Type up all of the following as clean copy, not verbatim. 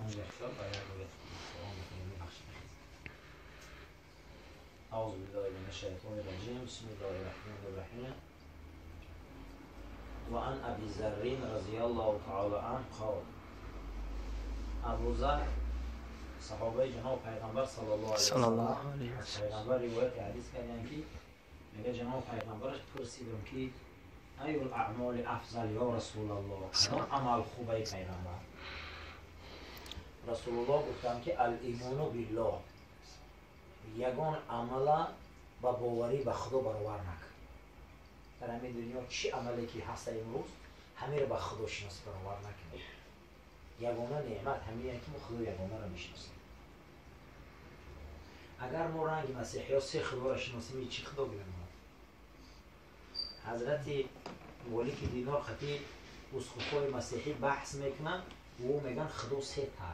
5 шаб ба як أعوذ بالله من الشيطان الرجيم. بسم الله الرحمن الرحيم. وعن أبي ذر رضي الله تعالى عنه قال، أبو ذر صحابه جناب پیغمبر صلی الله علیه وسلم، پیغمبر روایت حدیث کردن که میگه جناب پیغمبرش پرسیدم که ای الاعمال افضل یا رسول الله، کدام عمل خوبه پیغمبر؟ رسول الله گفتم که الایمان بالله، یگان عمل با باوری به خدا برابر نکن. در همین دنیا چی عملی که هست امروز، همه رو به خدا شناسی برابر نکن. یگانه نعمت همینه که ما خدا یگانه رو میشناسیم. اگر ما رنگ مسیحی ها سه خدا را شناسیم، چی خدا بیم؟ حضرت مالک دینار خطی اسقفای مسیحی بحث میکنن و او میگن خدا سه تا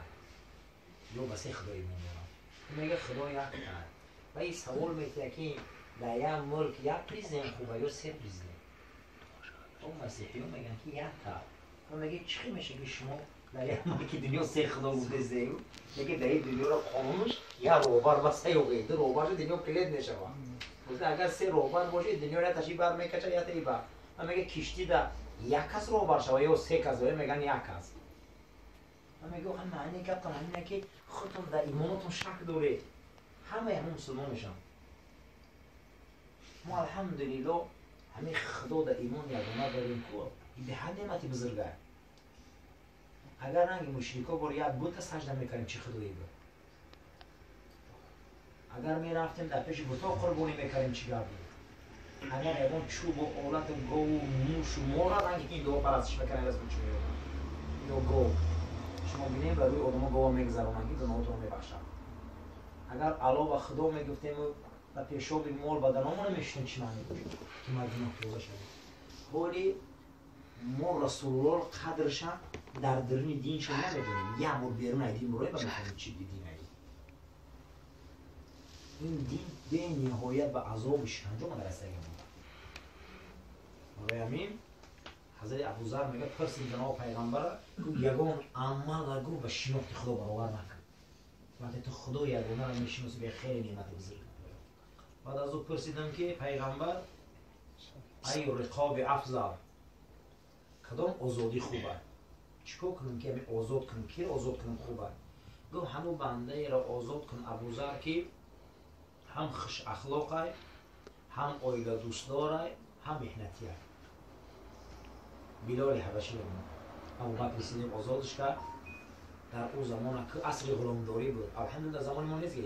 یا به سه خدا ایمان دارن، میگه خدا یک تا. و این سوال میتونه که در یک ملک یک president خوبه یا سه president؟ اون مسیحی ها میگن که یک تا. و میگه چی میشه که شما در یک ملک دنیا سه خدا بوده زیو؟ میگه در این دنیا را قانونش یک روبر و سه یوگه دو روبر دنیا کلید نشوه. گفته اگر سه روبر باشه، دنیا را تشی بر میکشه یا تی بر. و میگه کشتی در یک کس روبر شوه یا سه کس؟ میگن یک کس. و میگه آخه معنی گپتان همینه که خودتون در ایمانتون شک دارید. همه همون مسلمان میشن. ما الحمدلله همه خدا در ایمان یگانه داریم که این به حد نعمتی بزرگه. اگر رنگ مشرکا بار یک بت سجده میکردیم، چی خدایی بود؟ اگر میرفتیم در پیش بتا قربانی میکردیم، چی گپ بود؟ اگر یگان چوب و آلت و گاو و موش و مار رنگی که این دو پرستش میکنن از چی یا گاو، شما بینیم بر روی آدم گاو میگذرونن که گناهاتون میبخشن. اگر الله و خدا میگفتیم و پیشاب مال بدنامون میشتیم، چی معنی داشت که ما گناه توزه شدیم؟ ولی ما رسول الله قدرش در درون دین شما نمیدونیم. یه بار بیرون از دین بروی و میفهمیم چی دین ای. این دین به نهایت به عذاب و شکنجه ما در برای همین حضرت ابوذر میگه پرسید جناب پیغمبر، یگان عمل گو به شناخت خدا برابر نکن. وقتی تو خدا یگانه رو میشناسی، به خیلی نعمت بزرگ. بعد از او پرسیدم که پیغمبر، ای رقاب افضل، کدام آزادی خوبه؟ چیکار کنم که همین آزاد کنم؟ کی آزاد کنم خوبه؟ گفت همون بنده را آزاد کن ابوذر که هم خوش اخلاقه، هم عایله دوست داره، هم محنتیه. بلال حبشی رو ابوبکر صدیق آزادش کرد. در او زمان که عصر غلامداری بود، الحمدلله زمان ما نیست.